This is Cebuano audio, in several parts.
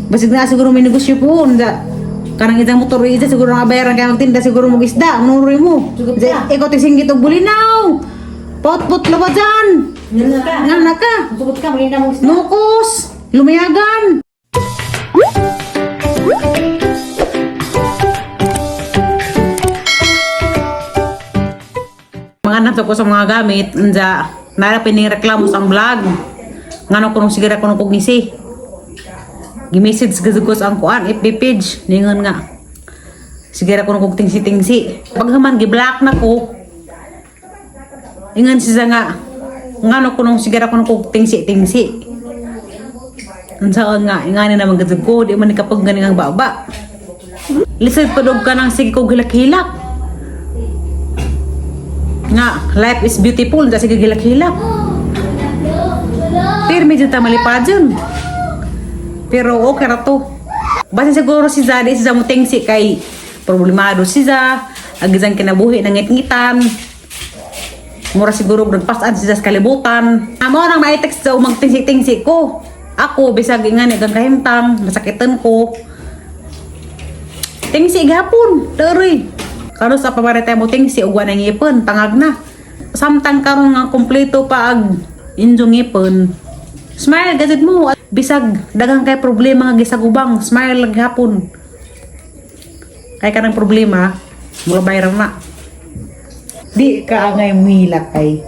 Basig na siguro may negosyo po. Nda, kanang isang motor isa siguro nga bayaran kaya magtinda siguro mag isda. Manuroy mo. Sugod Diya, ka. ikaw tisinggit og bulinaw. Potpot laba dyan. Nga ka. Nga na ka. Sugod ka, maganda mong isda. Nukos. Lumayagan. Mga anak ko sa mga gamit, nja, narapin ning reklamo sa ang vlog. Ngano ko nung sigara ko nung kugisi. Gimessage gazugos ang kuan, FB page. Ningon nga. Sigara ko nung kog tingsi-tingsi. Paghaman, gi-block na ko. Ingan siya nga, ngano ko nung sigara ko nung kog tingsi-tingsi. Unsaon nga, ingani naman gazug ko, di man ni kapag ganing ang baba. Lisod pa dog ka ng sige kog hilak-hilak. Nga, life is beautiful, da sige hilak-hilak. Pero medyo ta malipad yun. Pero okay ra to. Basta siguro si Zadi, si Zamu tingsi kay problemado si Za, agizang kinabuhi ng ngit-ngitan. Mura siguro nagpasan si Za sa kalibutan. Amo nang mai-text sa umang tingsi-tingsi ko. Ako, bisag ingani kang kahimtang, masakitan ko. Tingsi gapon, teroy. Karon sa pamarete mo tingsi ug wa nang ngipon, tangag na. Samtang karon nga kompleto pa ag inyong ngipon. Smile gazid mo. Bisag daghang kay problema nga gisagubang, smile gihapon. Kay kanang problema, mura bayran na. Di ka angay muhilak kay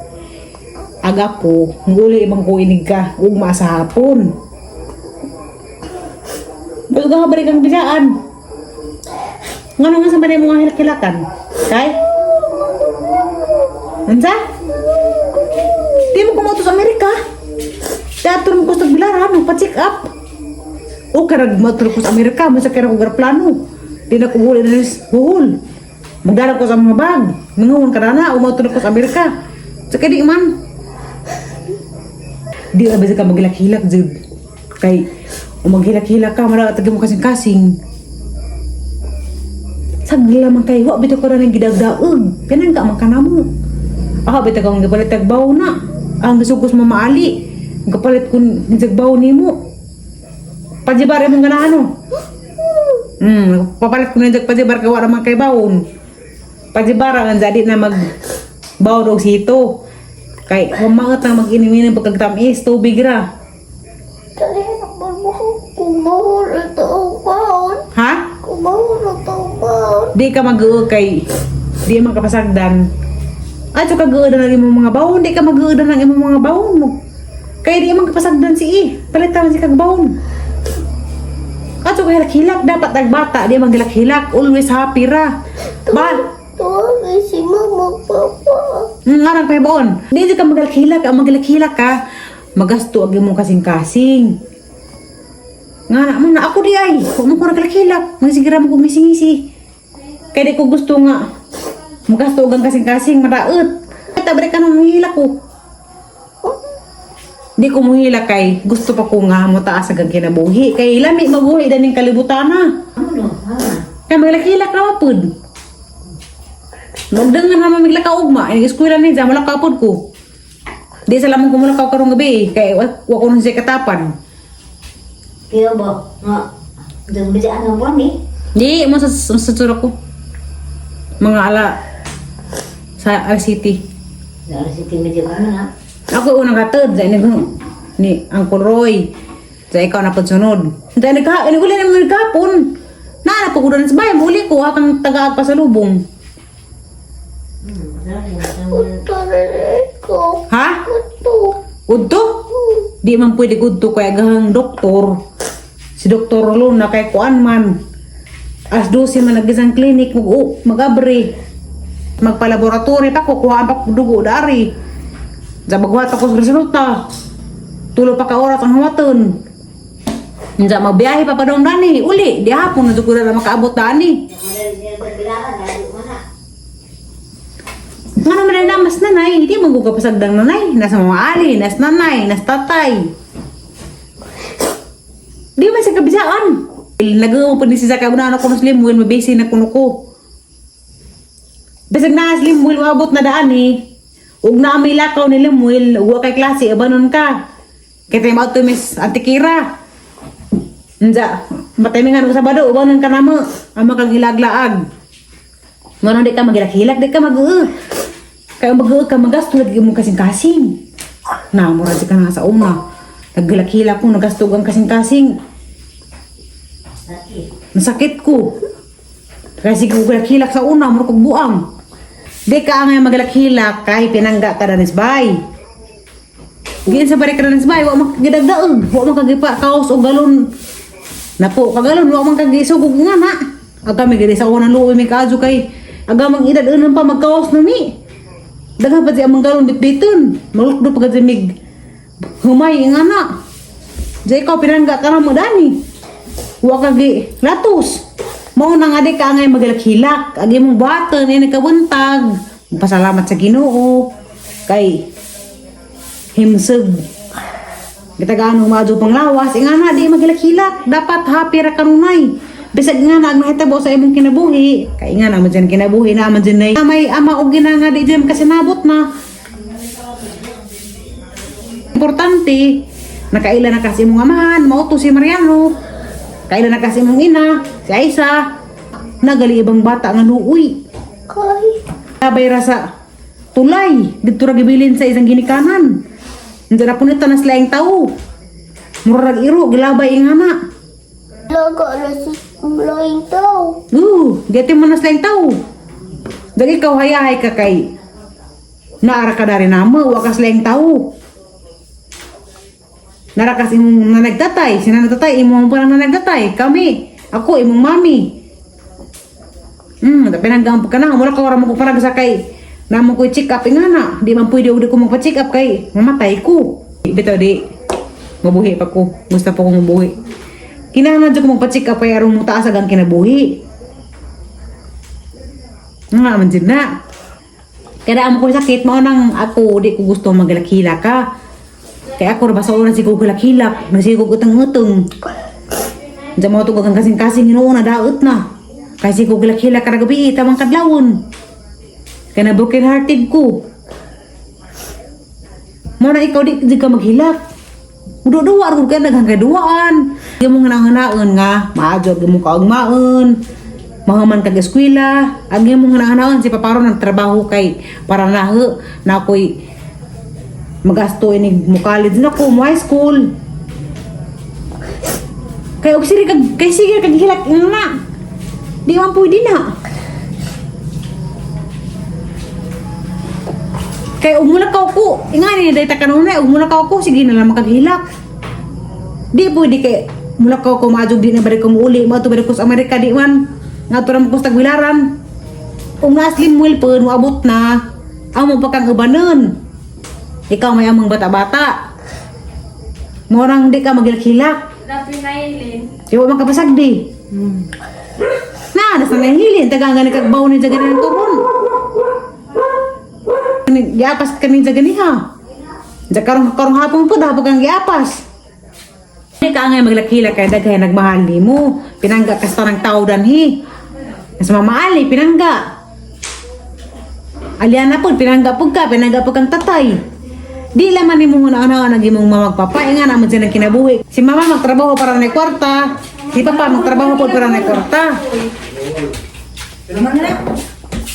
aga ko, nguli imang ko inig ka, ugma sa hapon. Bago ka balik ang bigaan. Ngano nga sa manay mo nga hilak-hilakan? Kay? Unsa? Di mo kumoto sa Amerika. Dato mo ko sa bilaran, pa-check up. O karag matulog ko sa Amerika, masakit ako plano. Di na ko uli na sa buhol. Magdala ko sa mga bag. Manguhon ka na na, umatulog ko sa Amerika. Sa kadi man. Di na bisa ka maghilak-hilak, Jud. Kay, umaghilak-hilak ka, mara mo kasing-kasing. Sagla man kay wa bitaw ka ng gidagdaog. Kanan ka man kanamo. Ako bitaw kang gipalit tagbaw na. Ang gisugos Mama Ali. Kapalit kun nagbaw nimo. Pajibar imong ganahan no. Papalit kun nag pajibar kay wa ra man kay bawon. Pajibar ang jadi na mag bawon og sito. Kay humangat na mag-inim-inim pagkagtamis, tubig ra. Dali naman mo kumahol at taon. Ha? Kumahol at taon. Di ka mag kay di man kapasagdan. At so kag-uod na imong mga bawon, di ka mag-uod ng imong mga bawon. Kay di man kapasagdan si eh. Palit man si kag bawon. At so hilak-hilak dapat ag bata di man hilak-hilak, always happy ra. Ba, Tuwagin si mama, papa. Nga nang pahibaon. Di ka magalak-hilak, ang magalak-hilak ka, magasto ag imong kasing-kasing. Nga na mo na ako di ay, huwag mo ko nagalak-hilak, magsigira mo kong ngisi-ngisi. Kaya di ko gusto nga, magasto og ang kasing-kasing, madaot. Tabre ka nang manghilak ko. Di ko muhila kay gusto pa ko nga mo taas ang kinabuhi. Kay lami mabuhi daning kalibutan na. Ano? Ha? Kay maglakilak na mapud. Magdangan na maglakaw ugma. Ay eskwela ni dyan, wala kapod ko. Di sa lamang kumulakaw karong gabi eh. Kay wa ko nung siya katapan. Kaya ba? Nga. Doon ba dyan ang buwan eh? Di, mo sa tsura ko. Mga ala sa RCT. Dari si Timi di mana na. Ako unang katod, sa ini ni Uncle Roy. Sa ikaw na pagsunod. Sa ini ka, ini uli naman kapon. Naanap ko doon sa bahay, muli ko hakang tagaag pa sa lubong. Punta ko. Ha? Punto. Udto? Di man pwede udto kay agahang doktor. Si Doktor Luna kay kuan man. As 12 man nagisang clinic mag mag-abre. Magpa-laboratory pa ko kuhaan pa ko dugo dari. Sa maghuhat ako sa resulta. Tulo pa ka oras ang huwaton. Unsa magbiyahe pa dong dani. Uli, di hapon na jud ko na makaabot dani. Nga naman ay namas nanay, hindi man ko kapasagdang nanay. Nasa mga ali, nas nanay, nas tatay. Di man sa kabisaan. Nagawa po ni si Zaka, una ko mas limuin, mabisi na kuno ko. Bisag na Limuel, maabot na daan eh. Ug na may lakaw ni Limuel, ug wa kay klase, abanon ka. Kay time out to Miss Antikira. Unsa, matimingan ko Sabado, ubanon ka namo. Amo kang ilaglaag. Ngono di ka magilak-hilak, di ka mag Kaya mag ka magasto lagi mo kasing-kasing. Na mura di ka na sa una. Naggilak-hilak ko, nagasto ang kasing-kasing. Sakit. Nasakit ko. Kasi ko gilak-hilak sa una, mura kog buang. Di ka ang magalak-hilak kay pinangga ka danis bay. Giin sa bari ka danis bay, wa man kagidagdaog, wa man kagipa kaos og galon. Napo kagalon wa man kagisugog nga na. Aga mi gid sa unang luoy mi kaadyo kay aga mang edad unan pa magkaos na mi. Daghan pa siya among galon bitbiton. Malukdo pa gid mig humay nga na. Jay ikaw pinangga ka na mo dani. Wa ka gi latos. Mao na nga di ka angay magalak-hilak. Agi mong buhaton ini kabuntag. Pasalamat sa Ginoo kay himsog. Gitagaan mo maadyo pang lawas, inga na di maghilak-hilak. Dapat happy ra kanunay. Bisag nga na ang nahitabo sa imong kinabuhi, kay nga na man dyan kinabuhi na man dyan na may ama og gina nga di dyan kasi nabot na. Importante, nakaila na kasi imong amahan, mao to si Mariano. Kaila na kasi imong ina, si Aisa. Nagali ibang bata nga luoy. Kay. Labay ra sa tulay, didto ra gibilin sa isang ginikanan. Hindi na punita na sila yung tao. Murag iro, gilabay yung ama. Laga na sa laing tao. Geti mo na sila yung tao. Dahil ikaw hayahay ka kay naara ka na rin ama, wakas sila yung tao. Narakas imong nanagtatay, sina nagtatay, imong parang nanagtatay, kami, ako, imong mami. Pinanggampo ka na, wala ka wala mo ko parang sa kay, namo ko check up nga na, di man pwede og di ko magpa-check up kay, mamatay ko. Bitaw di, mabuhi pa ko, gusto pa ko mabuhi. Kinahanglan jud ko magpa-check up kay aron mo taas ang kinabuhi. Nga man jud na. Kaya amo ko sakit mao nang ako di ko gusto magalakila ka. Kaya ako ra basta una si gulak-hilak, nagsigog utang-utang. Diyan mo tugag ang kasing-kasing hinuon na daot na. Kasi ko gilak-hilak ka gabi, tamang kadlawon. Kaya na broken hearted ko. Mo na ikaw di ka maghilak. Udo-duwa ro ka daghang kay duwaan. Di mo nga nanganaon nga maadyo gi mo kaugmaon. Mahuman kag eskwela, ang imo nga nanganaon si paparo ng trabaho kay para naho na ako'y magasto inig mo college na ko, mo high school. Kay og sige kag kay sige kag hilak nga na. Di man pwede na. Kay og mulakaw ko, ingani day ta kanunay og mulakaw ko sige na lang makaghilak. Di pwede kay mulakaw ko maadjog di na balik ko muuli, moadto balik ko sa Amerika di man. Ngadto ra mo ko sa Tagbilaran. Ug naaslim mo pud moabot na amo pa kang ubanon. Ikaw may among bata-bata. Morang di ka maghilak-hilak. Dapat nailin. Di wa makapasagdi. Na, nasa nahilin. Taga nga nagkagbaw ni jagan ng turon. Giapas ka ni jagan niya. Diya karong karong hapon po, dapat kang giapas. Di ka nga maglakila kay daghay nagmahal ni mo. Pinangga ka sa tanang tao danhi. Sa mama Ali, pinangga. Aliana po, pinangga po ka, pinangga po kang tatay. Di laman ni mo na ano ang imong mama magpapa, nga naman siya ng kinabuhi. Si mama magtrabaho para na kwarta, si papa magtrabaho po para na kwarta.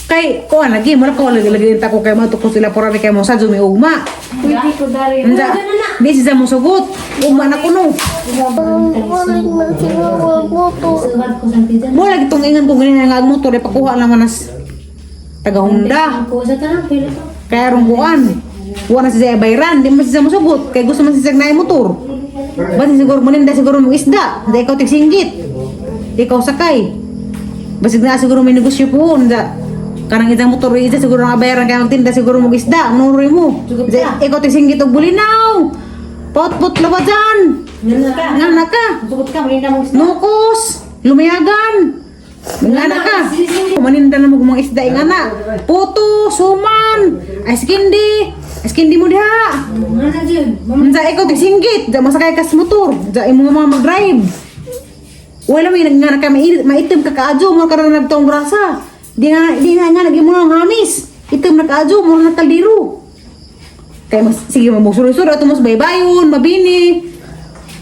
Kay kuan lagi mo na ko lagi lagi ta ko kay mo ko sila pura kay mo sa jumi ugma. Pwede ko dari. Unsa? Di siya mo sugot. Ugma na kuno. Balik na si mama motor. Suwat ko sa tiyan. Mo lagi tong ingan ko ganyan nga ang motor eh, pakuha naman nas taga Honda. Ko sa tanan pila to. Kaya rong kuan. Wa na siya bayran, di man siya mosugot kay gusto man siya na motor. Basta siguro maninda siguro mo isda, di ikaw tigsinggit. Ikaw sakay. Basig na siguro may negosyo po nda. Kanang isang motor isa siguro nga bayaran kay magtinda siguro mo isda, manuroy mo. Di, ikaw tigsinggit og bulinaw. Potpot labajan. Ngana ka. Ngana ka. Sugot ka maninda mo isda. Nukos, lumayagan. Mga ka. Maninda na mo mga isda nga na. Puto, suman, ice candy. Ice candy mo diha. Ngana jud. Unsa ikaw tigsinggit, di masakay kas motor, di imo mga mag-drive. Wala may nga na ka maitim ka kaadyo mo karon nagtong grasa. Di nga nag imo ng hamis. Itim na kaadyo mo na kaldero. Kay mas sige mo suri-suri ato mas baybayon, mabini.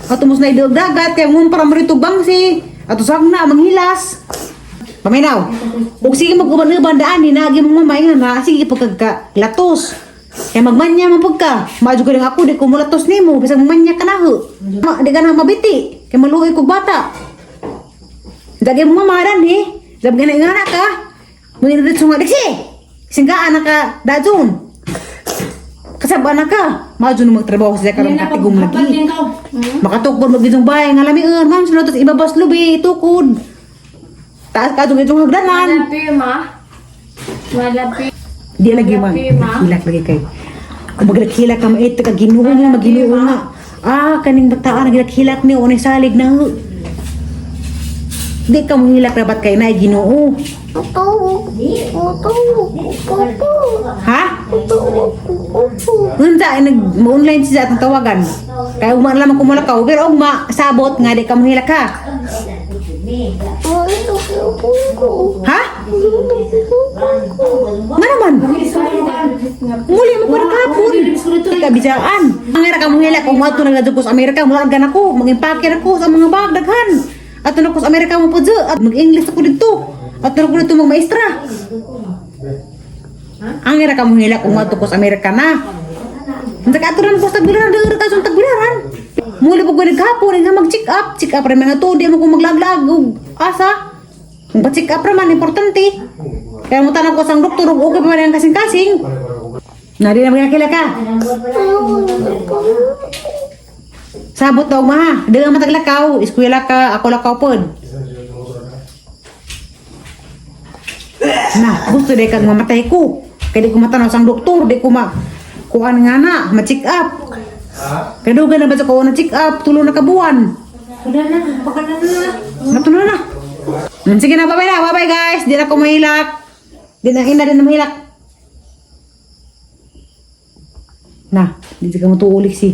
Ato mos na idog dagat kay mo para mo rito bangsi. Ato sang na manghilas. Paminaw. Ug sige mag-uban-uban daan ni naagi mo mamay nga na sige pagka latos. Kay magmanya man pud ka. Maadyo ka ako di ko mulatos nimo bisag magmanya ka na ho. Ma, di ka na mabiti. Kay maluoy kog bata. Dagi mo mamaran eh. Dagi na ingana ka. Muna dito nga diksi. Singgaan na ka dajon. Kasaba na ka. Maadyo na magtrabaho sa karon katigom lagi. Makatukod magidong bahay nga lamian. Ma'am, sunod tas ibabas lubi, tukod. Taas ka itong itong hagdanan. Malapi ma. Malapi. Di lagi man. Hilak lagi kay. Kung maglakilak ka mait ka Ginoo nga maginoo nga. Ah, kaning bataan naglakilak ni unay salig na ho. Di ka mohilak rabat kay na Ginoo. Matawag. Matawag. Papa. Ha? Matawag ko. Papa. Unsa ay nag online siya atong tawagan. Kay ugma lamang kumulakaw pero ugma sabot nga di ka mohilak ha. Matawag ko. Ha? Matawag ko. Nga naman. Muli mo ko na kahapon. Kabisaan. Ang era ka mohilak kung mato nagladyo ko sa Amerika, mula gan ako, mag-impake ako sa mga bag daghan. Ato na ko sa Amerika mo pudyo at mag-English ako dito. Ato na ko dito magmaestra. Ang era ka mohilak kung mato ko sa Amerika na. Unsa ka ato na ko sa tagbilaran, daghan ka sa tagbilaran. Muli po ko nagkahapon, nga mag-check up, check up ra mga to, di mo ko maglaglag og asa. Kung pa-check up ra man importante. Kaya mo tanong ko sa doktor, ug okay pa man ang kasing-kasing. Na di na magkakila ka. Sabot daw ma, di ka mataglakaw, eskwela ka, ako lakaw pod. Na, gusto di kang mamatay ko. Kaya di ko matanaw sang doktor, di ko ma kuan nga na, ma-check up. Kaya dugan na ba sa ko na check up, tulo na kabuan. Wala na, baka na na. Natulo na. Sige na, bye-bye na, bye-bye guys. Di na ako mahilak. Di na, ina din na mahilak. Na, di ka matuulik si.